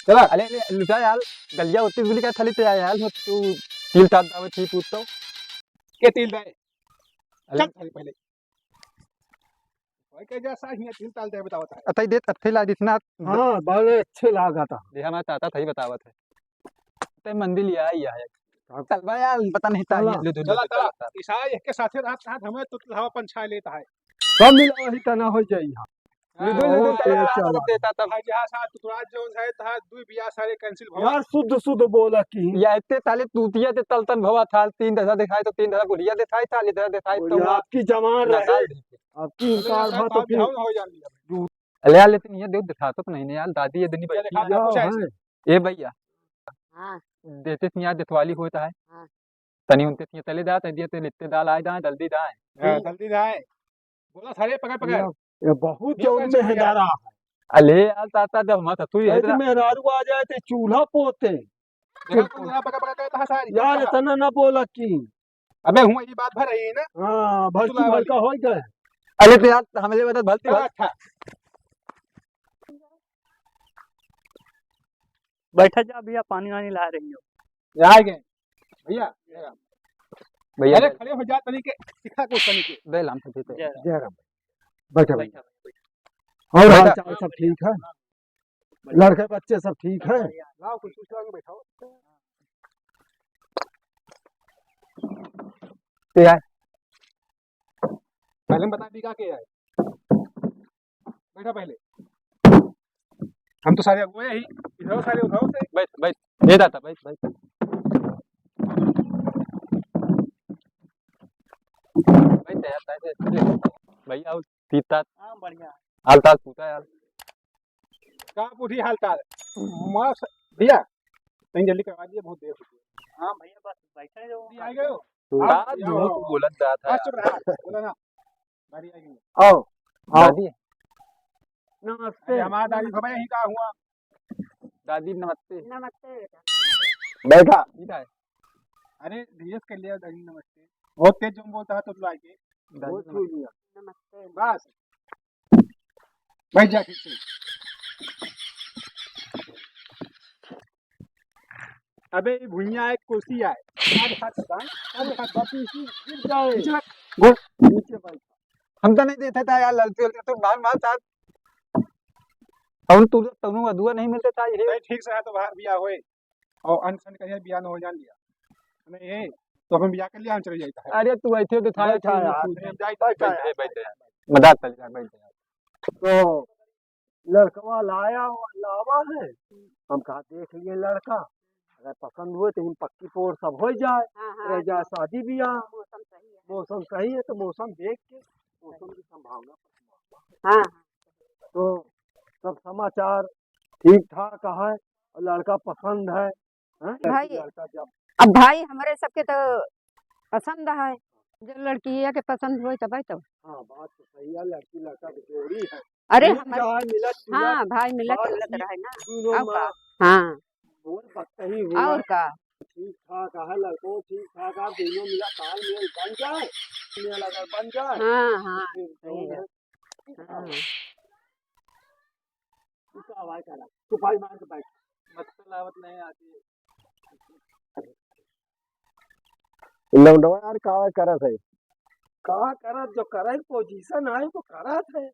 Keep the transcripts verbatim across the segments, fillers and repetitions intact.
चला। अरे, अरे, लुटा यार, गलिया होती गुली का थाली ते आया यार, तू तिल ताल दावे थी पूछ तो। के तिल दाए? अरे। चल, थाली पहले। भाई, के जैसा ही है, तिल ताल दे बतावत है। अतई देत, अतई ला दिस ना। हाँ, बड़े अच्छे लागत है। दे हमारे चाचा थई बतावत है। ते मंदिर लिया ही है। हाँ। चल भाई यार, पता नहीं था, चला। ये ले दो, चला, ले दो, चला। चला। ईसाई एक के साथे रात रात हमें तो हवा पंछा लेता है। सब मिला वही तना हो जाई। हाँ। लुदु, लुदु, ओ, चला, ये चला, चला। सब देता तब। भाई, यहाँ साथ टुकड़ा जोन है, तहाँ दुई बिया सारे cancel भवा। यार, शुद्ध, शुद्ध बोला कि। या इतने ताले तूतिया ते तलतन भवा था, तीन दशा दिखाई तो तीन दशा गुलिया दिखाई था, इधर दिखाई तो और वहाँ आपकी जवान रहे, नकाल दी। आपकी इनकार भा तो फिर हो जान दिया। अले यार, लेकिन ये देख, दिखा तो नहीं, नहीं यार, दादी ये दिन ही ये बैठी दिखा है। दो, कुछ ऐसे। है। ए भैया, हाँ। देते थे यार, दितवाली होता है। हाँ। तनी उनते थिए तले दात है, दिए ते लित्ते दाल आए दाए, जल्दी दाए। हाँ, जल्दी दाए। बोला सारे पकड़, पकड़। ये, ये बहुत ये जौन पकड़, में पकड़। हेदारा है। अले यार, ताता जब मत तू ये कहे कि हेदरा। मेहरारू आ जाए तो चूल्हा पोते। देखा, तुम यहाँ पकड़, पकड़ के कहा सारी। यार, इतना ना बोला कि। अबे, हुआ ये बात भर रही है ना? हाँ, भर चूल्हा की भर वाली। का हो गए। अरे, तो यार, हमें बता, भलती हाँ, बात। अच्छा। बैठा जा भैया, पानी वानी ला रही हो। ये आ गए। भैया, ये रहा। भैया, अरे, बैठ। खड़े हो जा, तनी के, सिखा कुछ तनी के। बैल हम तो देते हैं। जय राम। जय राम। बैठा, बैठा। बैठा, बैठा। और बैठा। हाल चाल सब ठीक है? लड़के बच्चे सब ठीक है? लाओ, कुछ, कुछ आगे बैठाओ। ते आए। पहले हम बता दी का के आए। बैठा पहले। हम तो सारे अगुए ही, इधर सारे उधर से। बैठ, बैठ। ए दादा, बैठ, बैठ। बैठ यार, बैठ, बैठ। भैया, और पीता। हाँ, बढ़िया। हाल चाल पूछा यार। का पूछी हाल चाल? मस्त भैया, तनी जल्दी करवा दिए, बहुत देर हो गई। हाँ भैया, बस बैठे रहो। आ गए हो? तू आओ, बात आओ, झूठ आओ। बोलत जात है हाँ, चुप यार। रहा, बोला ना। गाड़ी आ गई। आओ, आओ। दादी। नमस्ते। अरे, हमारा दादी खबर यही का हुआ? दादी, नमस्ते। नमस्ते बेटा। बैठा। ठीक है। अरे, धीरज कर लिया दादी, नमस्ते। बहुत तेज जो बोलता है तो बुला के। दादी, बहुत नमस्ते। छू लिया। नमस्ते। बस। बैठ जा ठीक से। अबे, ये भुइयां एक कुर्सी आए। सारे साथ बताएं, सारे साथ बात। नीचे गिर जाए। नीचे रख। गोड़। नीचे बैठ। हम तो नहीं देते था यार, लड़की, लड़की, तू मार, मार साथ। हम तू, तनु अदुआ नहीं मिलते था, ये। नहीं, ठीक से है तो बाहर बिया होए। और अनशन कहीं बिया न हो जान दिया। नहीं, ये तो अपन बिया कर लिया, हम चले जाता है। अरे, तू ऐसे तो था, बैठा ऐसे यार। नहीं, हम जाए तो बैठा बैठ यार। जा, बैठ जा। मजाक कर लिया, बैठ जा। तो लड़कवा लाया, लावा है, हम कहा देख लिए लड़का, अगर पसंद हुए तो हम पक्की पोर सब हो जाए, हाँ, हाँ, रह जाए हाँ। शादी ब्याह। मौसम सही है। मौसम सही है तो मौसम देख के, मौसम की संभावना। हाँ। तो सब समाचार ठीक ठाक है और लड़का पसंद है, हैं? भाई, लड़का जब अब भाई हमरे सबके तो पसंद है, जो लड़किया के पसंद होई तब आई तब। हाँ, बात तो सही है, लड़की लड़का के जोड़ी है। अरे मिल हमारे, जाए, मिलत जुलत, हाँ भाई, मिलत बात जुलत की रहे ना। दोनों अब माँ का? हाँ। बोल बकही हुआ। और का? ठीक ठाक है, लड़को ठीक ठाक है, दोनों मिला तालमेल बन जाए, मेल अगर बन जाए, हाँ, हाँ, फिर सही कौन है। है? हाँ। तू का आवाज करा? तू भाई मार के बैठ। मत चलावत नहीं आती। लौंडवा यार का करत है? का करत, जो करे के position आए तो करत है।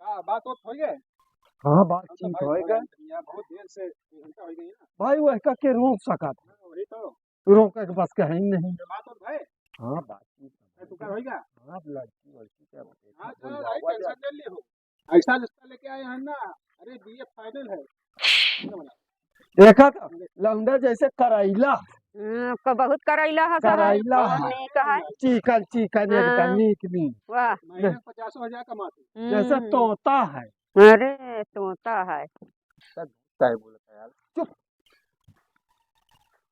का बात होत हो गए? हाँ, हम तो बातचीत भाई हो बहुत गए। बढ़िया, बहुत देर से, एक घंटा हो गई ना। भाई, वह का के रोक सकत है? हाँ, वही तो। रोके के बस कहीं नहीं। ये बात होत भाई? हाँ, बातचीत। ए, तू का होई का? हाँ, लड़की, लड़की का हाँ, देखा, चल, भाई, बुलावा tension जाए। ले लियो। ऐसा रिश्ता लेके आए हैं ना, अरे, B A final है। देखा था, लौंडा जैसे करैला। हम्म, क-, बहुत करैला है, करैला बहुत है। नीक है। चिकन, चिकन, एकदम हाँ। नीक, नीक। वाह। महीने में पचासों हजार कमाते। जैसे हम्म। तोता है। अरे, तोता है। सब झूठ काहे बोलत है यार? चुप।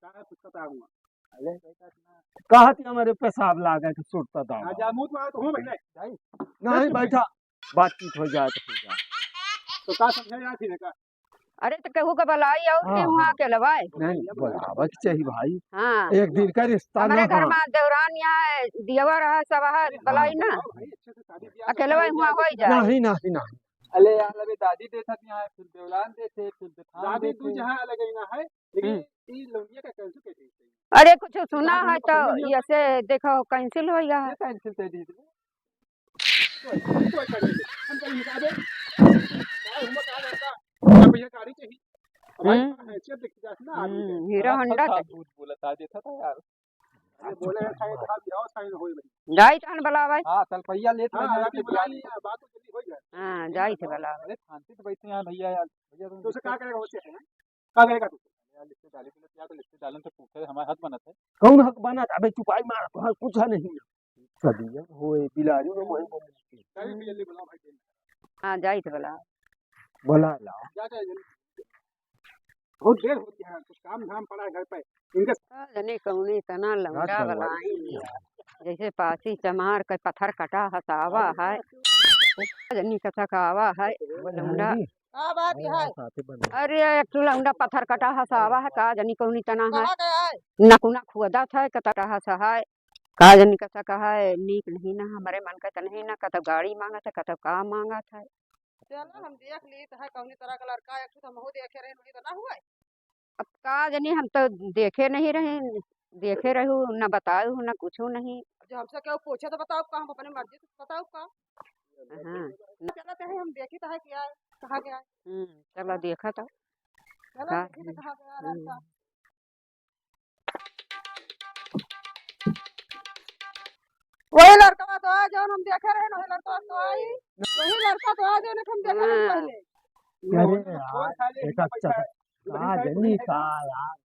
का है, कुछ पता हुआ? अरे, कहत हमारे पेशाब लागे के सुरता दावा। राजा मुंह तो आ तो हूँ, भैया। नहीं, नहीं, बैठा। बातचीत हो जाए तो हो जाए। तो का समझा जाए फिर का? अरे, तो केहू के बुलाई और हाँ, केहू हाँ। आके लवाए। नहीं, बुलावे के चाहिए भाई। हाँ। एक दिन का रिश्ता हमरे ना घर हो। में देवरान यहाँ है, दियवा रहा, सब है, अरे, बुलाई हाँ, ना। बुलाओ भाई, अच्छे से शादी ब्याह अकेले करवाओ, वही हुआ जाए। हो ही जाए। नहीं, नहीं, नहीं। अरे यार, अबे दादी देत हती यहाँ, फिर देवलान देत है, फिर देठान दादी देत दू है। जहाँ अलग ही ना है, लेकिन हम्म। ई लौंडिया का कैंसिल कैसे होई? अरे कुछ सुना दादी है हम तो पकड़े नहीं होते। ऐसे देखो कैंसिल हो गया है। ये कैंसिल कर दी। कोई, कोई कर नहीं दे। हम कहीं निकाल दे। यार, हम कहाँ जाता? अब भैया गाड़ी चाहिए। अब भाई, हम्म। हैसियत देखी जाए ना आदमी के। हम्म, हीरो हाँ, होंडा था, के। भूत बोला था, देखा था यार। अरे बोले हैं, साइन था, दिखाओ, साइन होई भाई। जाई तहन बुलावे। हाँ, चल पहिया लेत हाँ, रहिए, अभी बुला लिया, बात तो जल्दी हो जाए। हाँ, जाई थे बुलावे। अरे, शांति से बैठे हैं भैया यार। भैया, तुम तो उसे दिक्कत क्या करेगा, वो क्या है? का करेगा तू? यार, लिख के डाले, पहले क्या तो लिख के डालन से पूछे, हमारा हक बनत है। कौन हक बनत? अबे चुपाई मार, तोहार कुछ है नहीं। सदिया होए, बिलारी में वही बोले। डाले, पहले बुलाओ भाई, हाँ, जाई थे बुलावे। बुला ला। जा, जा, जल्दी। बहुत देर होती है, कुछ काम धाम पड़ा है घर पे। इनका का जनी कौनी तना लौंडा रात भर वाला आई। जैसे पासी चमार के पत्थर कटा हसावा है। का जनी कथा कावा है। लौंडा। का बात है? साथे बने। अरे, एक ठो लौंडा पत्थर कटा हसावा है, का जनी कौनी तना है। कहाँ गया है? नकुना खुदत है, कटा हसा है। का जनी कथा कहा है, नीक नहीं ना, हमरे मन का तो नहीं ना, कतौ गाड़ी मांगत है, कतौ का मांगत है। चलो, हम देख ली तो है, कौनी तरह का लड़का, एक ठो तो हमहू देखे रहे, वही तो ना हुआ है। अब का जनी, हम तो देखे नहीं रहे, देखे रहू, न बताऊ, न कुछू नहीं। जो हमसे केहू पूछे तो बताऊ का, हम अपने मर्जी से बताऊ का? हाँ। चलो, चाहे हम देखी तो है क्या है, कहाँ गया है। हम्म, चलो देखा तो। चलो, का देखी तो है? कहाँ गया हम्म। लड़का। वही लड़का तो आ, जौन हम देखे रहे, वही लड़का तो आई। वही लड़का तो आ, जौन हम देखे रहे हाँ। पहले। अरे यार, एक अच्छा का जनी का यार,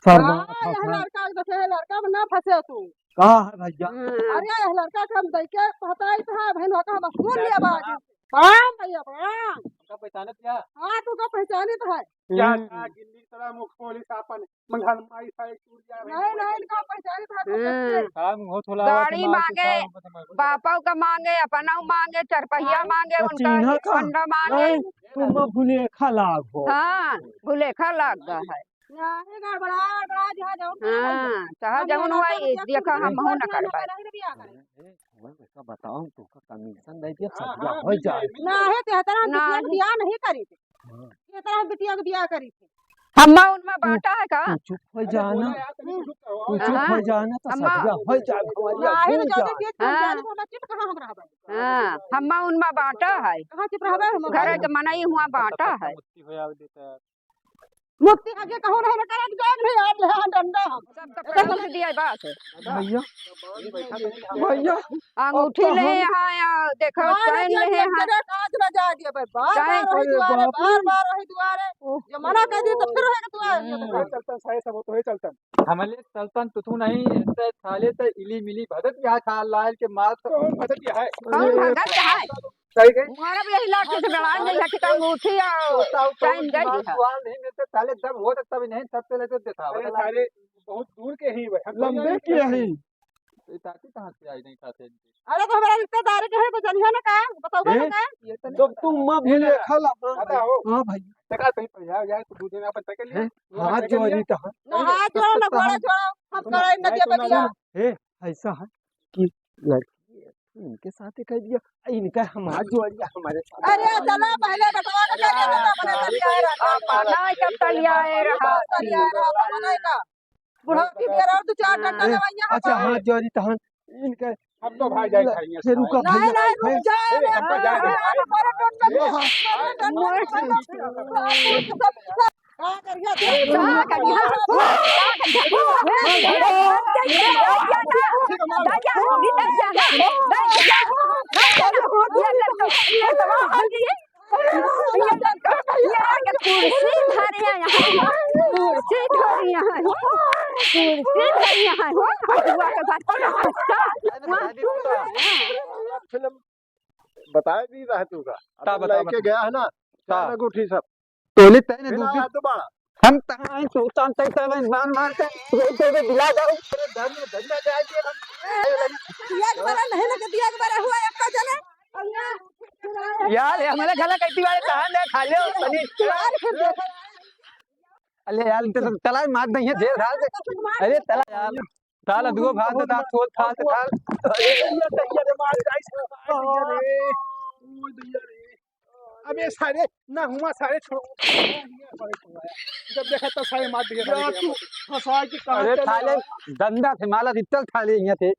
शर्मा हाँ, यह फंसा। लड़का के देखे है, लड़का में ना फंसे तू। का है भैया? हाँ। अरे, यह लड़का के हम देखे पता ही था, बहन, ओका हम सुन लिया बात। प्रणाम भैया, प्रणाम। हमका पहचानत क्या? हाँ, तू का पहचानित है। क्या हम्म। था, गिल्ली तरह मुख बोली था अपन, मंगल माई था, एक टूट गया, नहीं, नहीं, इनका पहचानित है, तो हम्म। कैसे? का मुंह थोड़ा गाड़ी आवाज मांगे, सुनाओ, मतलब, बापा का मांगे, अपना मांगे, चरपहिया हाँ। मांगे, तो उनका चिन्हा का? अंडा मांगे। नहीं, तुम भुलेखा लाग हो। हाँ, भुलेखा लाग गया है। नाही, गड़बड़ा, गड़बड़ा, जहाँ जाओ, हाँ, चाहे हम जौन यहाँ हुआ, पर ये क्या देखा, कुछ हम नहीं हूँ ना करबा। नहीं, नहीं, नहीं, नहीं, नहीं, बताओ, तो का कमीशन दे दिया, हाँ, सदिया हाँ, हो जाए। नहीं, ते तरह हम बिटिया के नहीं। बियाह नहीं करी थे। हाँ। ये तरह हम बिटिया के बियाह करी थे। हम्मा उनमा तू, बाटा है का? तू चुप हो अरे जाना। बोला यार, तनी चुप करो। तू चुप हाँ। हो जाना, तो हम्मा सदिया हो जाए, भवरिया नाही, हो तो जाए। जाने के हाँ। जाने को ना चुप कहाँ हम रहबे? हाँ, हम्मा उनमा बाटा है। कहाँ चुप रहबे हम? घर के मनई हुआ बाटा है। मुक्ति हो जावे देता है। मुक्ति आगे कहूँ नहीं करत, जान नहीं आ रहा डंडा हम। सब तो प्रणाम दिया बात है। भैया, भैया, अंगूठी ले हैं, या देखो, हाँ, चैन ले हैं, हाँ। आज ना जा दिया भाई, बार चैन। बार वही अरे दुआरे, बाप रे। बार बार वही दुआरे। ओह। जो मना कर दी तो फिर वही दुआरे। हम्म। चलतन सारे सब तो है चलतन। हमले चलतन तो तू नहीं, इनसे साले से इली मिली भगत यहाँ खा लाल के माल तो भगत यहाँ है। कौन भगत है? सही गई। मारब यही लाठी से गड़ाई नहीं है कि अंगूठी और तो, तो, तो चैन दे दिया। सवाल नहीं मिलते, साले जब हो तब इन्हें सबसे लेते दिखावा। अरे साले बहुत दूर के ही भाई, हम लंबे के ही। तो ये ताकि कहाँ से आई नहीं खाते इनके? अरे तो हमारा रिश्तेदार के है तो जनिया ना का, बताओ ए? ना का? ये तो नहीं जब पता। तुम माँ भी ये लेखा लगा। पता हो? हाँ भाई। तका सही पर यार, यार, तू दो दिन अपन तक ले। हैं? हाथ जोड़ी तो है। ना हाथ जोड़ो, ना गोड़ा जोड़ो, हम नहीं, करें ना नहीं, दे तू ना बतिया। ना। ए, ऐसा है कि लड़की है, इनके साथ ही कह दिया, इनका हमारा जोड़िया हमारे साथ। अरे, चला, पहले बतवा के कह दिया, तो अपने तलिया रहा। अपना ही सब तलिया रहा। तलिया रहा, अपना ही का। बुढ़ा की मेरा और दो चार डंडा ए, दवाइयाँ अच्छा, हमारे। हाथ जोड़ी तहन इनके हम तो भाई जाए ल-, खाएंगे, फिर रुका नहीं, भैया, नहीं, रुक ए, जा, ए, हमको जाए दो, अरे, भाई। हमारे डंडा ए, दे, हाँ। हमारे डंडा दे। का करिया? का करिया? कुर्सी धरे हैं यहाँ, कुर्सी धरे हैं, कुर्सी धरे हैं, हो, हुआ के बाद फिल्म बताए दी रहा तू का। का अब बता, लइके बता। गया है ना, का? चार अंगूठी सब। टोली तय ने बिना दूसरी हाथ बाड़ा। हम तहाँ हैं, सुल्तान तय तय मार मार के, तय तय दिला जाओ। अरे धन में धन में जाए दिए हम। दिया के बारा नहीं ना, दिया के बारा हुआ एक का जने। यार, ये हमारे घर का इतनी बार कहाँ ले खा ले, पनीर। यार, फिर देखो। अरे यार, तो तला मार नहीं है, जेल डाल दे। अरे तला यार, साला दुगो भात दे, दांत खोल, खा, खा। अरे भैया, भैया रे, मार, guys, भैया रे। ओ भैया रे। अबे सारे, ना हुआ सारे, छोड़ो। जब देखा तो सारे मार दिए, यार, तू फंसा के कहाँ अरे चले थाले, गया? डंडा थे, माला रित्तल थाले यहाँ थे।